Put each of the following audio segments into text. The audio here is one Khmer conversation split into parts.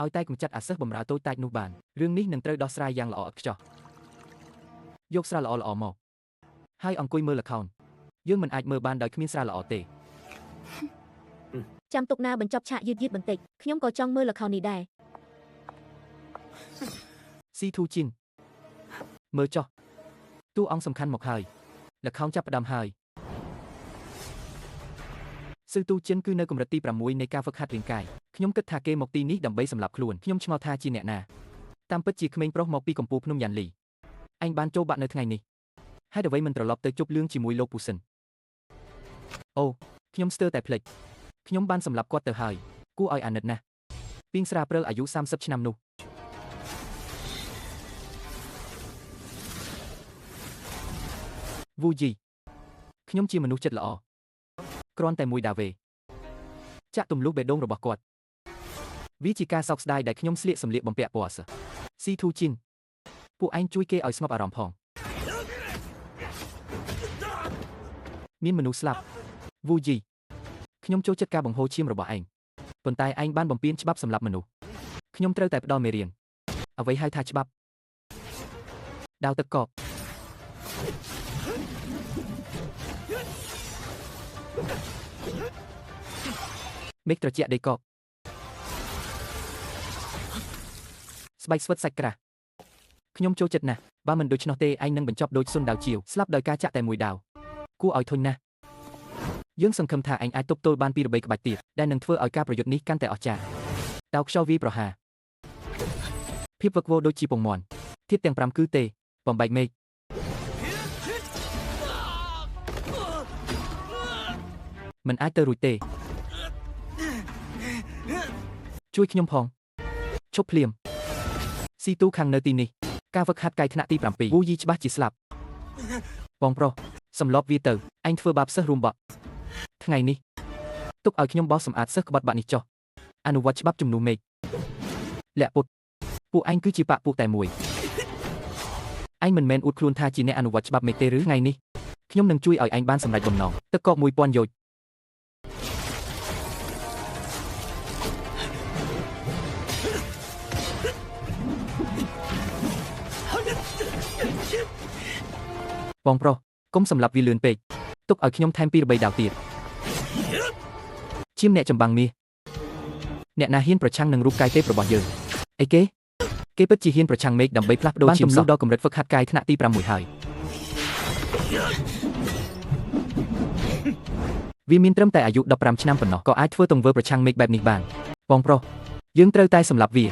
ឲ្យតែកម្ចាត់អាសិស្សបំរើតូចតាចនោះបានរឿងនេះនឹងត្រូវដោះស្រាយយ៉ាងល្អឥតខ្ចោះយកស្រាល្អល្អមកហើយអង្គុយមើលល្ខោនយើងមិនអាចមើលបានដោយគ្មានស្រាល្អទេ ចាំទុកណាបញ្ចប់ឆាកយឺតៗបន្តិចខ្ញុំក៏ចង់មើលល្ខោននេះដែរ ស៊ីធូជីនមើលចុះតួអង្គសំខាន់មកហើយល្ខោនចាប់ផ្ដើមហើយស៊ឺទូជីនគឺនៅកម្រិតទី6នៃការហ្វឹកហាត់រាងកាយខ្ញុំគិតថាគេមកទីនេះដើម្បីសម្លាប់ខ្លួនខ្ញុំឆ្ងល់ថាជាអ្នកណាតាមពិតជាក្មេងប្រុសមកពីកំពូលភ្នំយ៉ាន់លីឯងបានចូលបាក់នៅថ្ងៃនេះហេតុអ្វីមិនត្រឡប់ទៅជប់លឿងជាមួយលោកពូសិនអូខ្ញុំស្ទើរតែភ្លេចខ្ញុំបានសម្លាប់គាត់ទៅហើយគួរឲ្យអាណិតណាស់ពីងស្រាព្រិលអាយុ30ឆ្នាំនោះ វូយីខ្ញុំជាមនុស្សចិត្តល្អគ្រាន់តែមួយដាវេចាក់ទម្លុះបេះដូងរបស់គាត់វាជាការសោកស្ដាយដែលខ្ញុំស្លៀកសម្លៀកបំពាក់ពណ៌សស៊ីធូជីនពួកឯងជួយគេឲ្យស្ងប់អារម្មណ៍ផងមានមនុស្សស្លាប់វូយីខ្ញុំចូលចិត្តការបង្ហូរឈាមរបស់ឯងប៉ុន្តែឯងបានបំពានច្បាប់សម្រាប់មនុស្សខ្ញុំត្រូវតែផ្ដល់មេរៀនអ្វីហៅថាច្បាប់ដាវទឹកកក មេឃត្រជាក់ដីកកស្បែកស្វិតសាច់ក្រាស់ខ្ញុំចូលចិត្តណាស់បើមិនដូច្នោះទេឯងនឹងបញ្ចប់ដូចសុនដាវជាវស្លាប់ដោយការចាក់តែមួយដាវគួរឲ្យធុញណាស់យើងសង្ឃឹមថាឯងអាចទប់ទល់បានពីរបីក្បាច់ទៀតដែលនឹងធ្វើឲ្យការប្រយុទ្ធនេះកាន់តែអស្ចារ្យដាវខ្យល់វាយប្រហារភាពវឹកវរដូចជាពងមាន់ធាតុទាំង5គឺទេបំបែកមេឃមិនអាចទៅរួចទេជួយខ្ញុំផងឈប់ភ្លាមស៊ីទូខាងនៅទីនេះការហ្វឹកហាត់កាយថ្នាក់ទី7វូយីច្បាស់ជាស្លាប់បងប្រុសសម្លប់វាទៅឯងធ្វើបាបសិស្សរួមបក់ថ្ងៃនេះទុកឲ្យខ្ញុំបោសសម្អាតសិស្សក្បត់បាក់នេះចុះអនុវត្តច្បាប់ជំនួសមេឃលាក់ពុតពួកឯងគឺជាបាក់ពួកតែមួយឯងមិនមែនអួតខ្លួនថាជាអ្នកអនុវត្តច្បាប់មេឃទេឬថ្ងៃនេះខ្ញុំនឹងជួយឲ្យឯងបានសម្រេចបំណងទឹកកក1000យោជបងប្រុសកុំសម្លាប់វាលឿនពេកទុកឲ្យខ្ញុំថែមពីរបីដាវទៀតជាមអ្នកចម្បាំងមាសអ្នកណាហ៊ានប្រឆាំងនឹងរូបកាយទេពរបស់យើងអីគេគេពិតជាហ៊ានប្រឆាំងមេឃដើម្បីផ្លាស់ប្ដូរបានទម្លុះដល់កម្រិតហ្វឹកហាត់កាយថ្នាក់ទី6ហើយវាមានត្រឹមតែអាយុ15ឆ្នាំប៉ុណ្ណោះក៏អាចធ្វើទង្វើប្រឆាំងមេឃបែបនេះបានបងប្រុសយើងត្រូវតែសម្លាប់វាន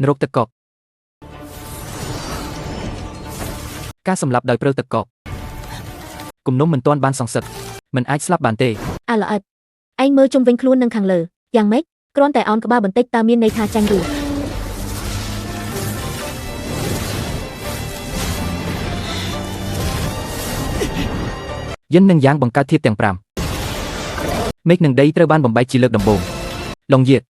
រកទឹកកកការសម្លាប់ដោយព្រិលទឹកកកគំនុំមិនទាន់បានសងសឹកមិនអាចស្លាប់បានទេ អាល្អិតឯងមើលជុំវិញខ្លួននឹងខាងលើយ៉ាងម៉េចគ្រាន់តែអោនក្បាលបន្តិចតើមានន័យថាចាញ់ឬ យិននិងយ៉ាងបង្កើតធាតុទាំង5មេឃនិងដីត្រូវបានបំបែកជាលើកដំបូងឡុងយៀត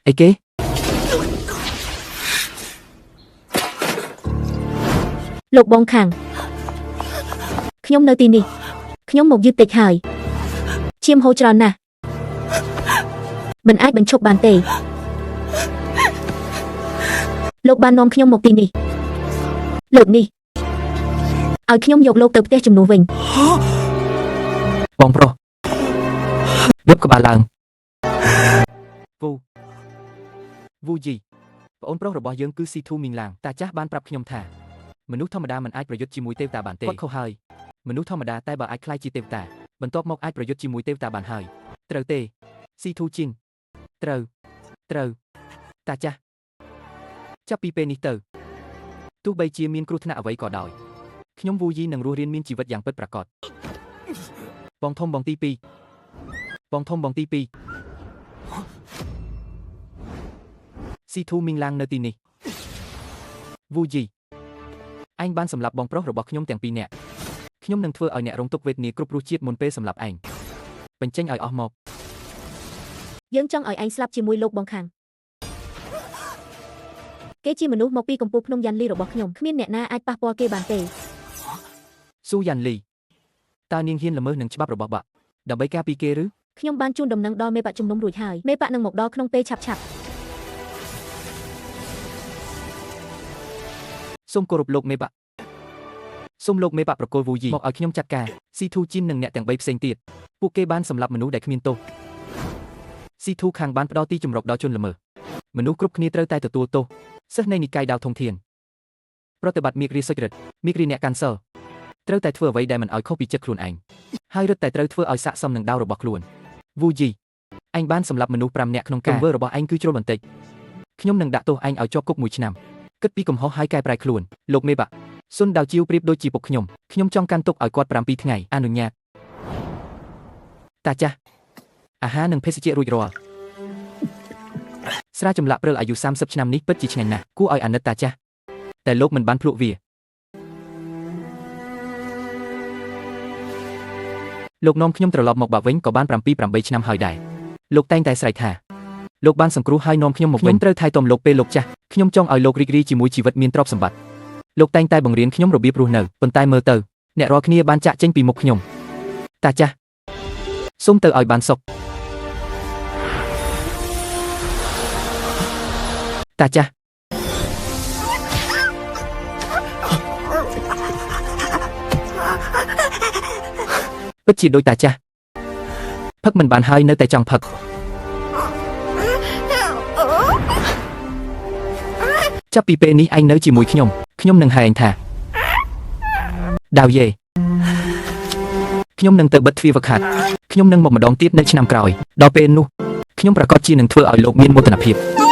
អីគេ លោកបងខាងខ្ញុំនៅទីនេះខ្ញុំមកយឺតតិចហើយឈាមហូរច្រើនណាស់មិនអាចបញ្ឈប់បានទេលោកបាននាំខ្ញុំមកទីនេះលើកនេះឲ្យខ្ញុំយកលោកទៅផ្ទះជំនួសវិញ បងប្រុសវឹបក្បាលឡើងវូវូយីប្អូនប្រុសរបស់យើងគឺស៊ីធូមីងឡាងតាចាស់បានប្រាប់ខ្ញុំថាមនុស្សធម្មតាមិនអាចប្រយុទ្ធជាមួយទេវតាបានទេគាត់ខុសហើយមនុស្សធម្មតាតែបើអាចក្លាយជាទេវតាបន្ទាប់មកអាចប្រយុទ្ធជាមួយទេវតាបានហើយត្រូវទេស៊ីធូជីនត្រូវត្រូវតាចាស់ចាប់ពីពេលនេះទៅទោះបីជាមានគ្រោះថ្នាក់អ្វីក៏ដោយខ្ញុំវូយីនឹងរស់រានមានជីវិតយ៉ាងពិតប្រាកដបងធំបងទី2បងធំបងទី2ស៊ីធូមីងឡាងនៅទីនេះវូយីឯងបានសម្លាប់បងប្រុសរបស់ខ្ញុំទាំងពីរនាក់ខ្ញុំនឹងធ្វើឲ្យអ្នករងទុក្ខវេទនាគ្រប់រសជាតិមុនពេលសម្លាប់ឯងបញ្ចេញឲ្យអស់មក យើងចង់ឲ្យឯងស្លាប់ជាមួយលោកបងខាងគេជាមនុស្សមកពីកំពូលភ្នំយ៉ាន់លីរបស់ខ្ញុំគ្មានអ្នកណាអាចប៉ះពាល់គេបានទេ ស៊ូយ៉ាន់លី តើនាងហ៊ានល្មើសនឹងច្បាប់របស់បាក់ដើម្បីការពីគេឬ ខ្ញុំបានជូនដំណឹងដល់មេបកជំនុំរួចហើយមេបកនឹងមកដល់ក្នុងពេលឆាប់ឆាប់ សូមគោរពលោកមេបាក់សូមលោកមេបាក់ប្រគល់វូយីមកឲ្យខ្ញុំចាត់ការស៊ីធូជីននិងអ្នកទាំង3ផ្សេងទៀតពួកគេបានសម្លាប់មនុស្សដែលគ្មានទោសស៊ីធូខាងបានផ្ដល់ទីជម្រកដល់ជនល្មើសមនុស្សគ្រប់គ្នាត្រូវតែទទួលទោសសិស្សនៃនិកាយដាវធំធានប្រតិបត្តិមេគ្រាសុចរិតមេគ្រាអ្នកកាន់សិលត្រូវតែធ្វើអ្វីដែលមិនឲ្យខុសពីចិត្តខ្លួនឯងហើយរឹតតែត្រូវធ្វើឲ្យស័ក្តិសមនឹងដាវរបស់ខ្លួនវូយីឯងបានសម្លាប់មនុស្ស5នាក់ក្នុងការទង្វើរបស់ឯងគឺជ្រុលបន្តិចខ្ញុំនឹងដាក់ទោសឯងឲ្យជាប់គុកមួយឆ្នាំគិតពីកំហុសហើយកែប្រែខ្លួនលោកមេបាក់ សុនដាវជាវប្រៀបដូចជាពុកខ្ញុំខ្ញុំចង់កាន់ទុកឲ្យគាត់7ថ្ងៃអនុញ្ញាតតាចាស់អាហារនិងភេសជ្ជៈរួចរាល់ស្រាចម្លាក់ព្រិលអាយុ30ឆ្នាំនេះពិតជាឆ្ងាញ់ណាស់គួរឲ្យអាណិតតាចាស់តែលោកមិនបានភ្លក់វាលោកនាំខ្ញុំត្រឡប់មកបាក់វិញក៏បាន7 8ឆ្នាំហើយដែរលោកតែងតែស្រែកថាលោកបានសង្គ្រោះហើយនាំខ្ញុំមកវិញខ្ញុំត្រូវថែទាំលោកពេលលោកចាស់ខ្ញុំចង់ឲ្យលោករីករាយជាមួយជីវិតមានទ្រព្យសម្បត្តិលោកតែងតែបង្រៀនខ្ញុំរបៀបរស់នៅប៉ុន្តែមើលទៅអ្នករាល់គ្នាបានចាក់ចេញពីមុខខ្ញុំតាចាស់សូមទៅឲ្យបានសុខតាចាស់ពិតជាដូចតាចាស់ផឹកមិនបានហើយនៅតែចង់ផឹកចាប់ពីពេលនេះឯងនៅជាមួយខ្ញុំខ្ញុំនឹងហៅឯងថាដាវយេខ្ញុំនឹងទៅបិទទ្វារវឹកហាត់ខ្ញុំនឹងមកម្ដងទៀតនៅឆ្នាំក្រោយដល់ពេលនោះខ្ញុំប្រកាសជានឹងធ្វើឲ្យលោកមានមោទនភាព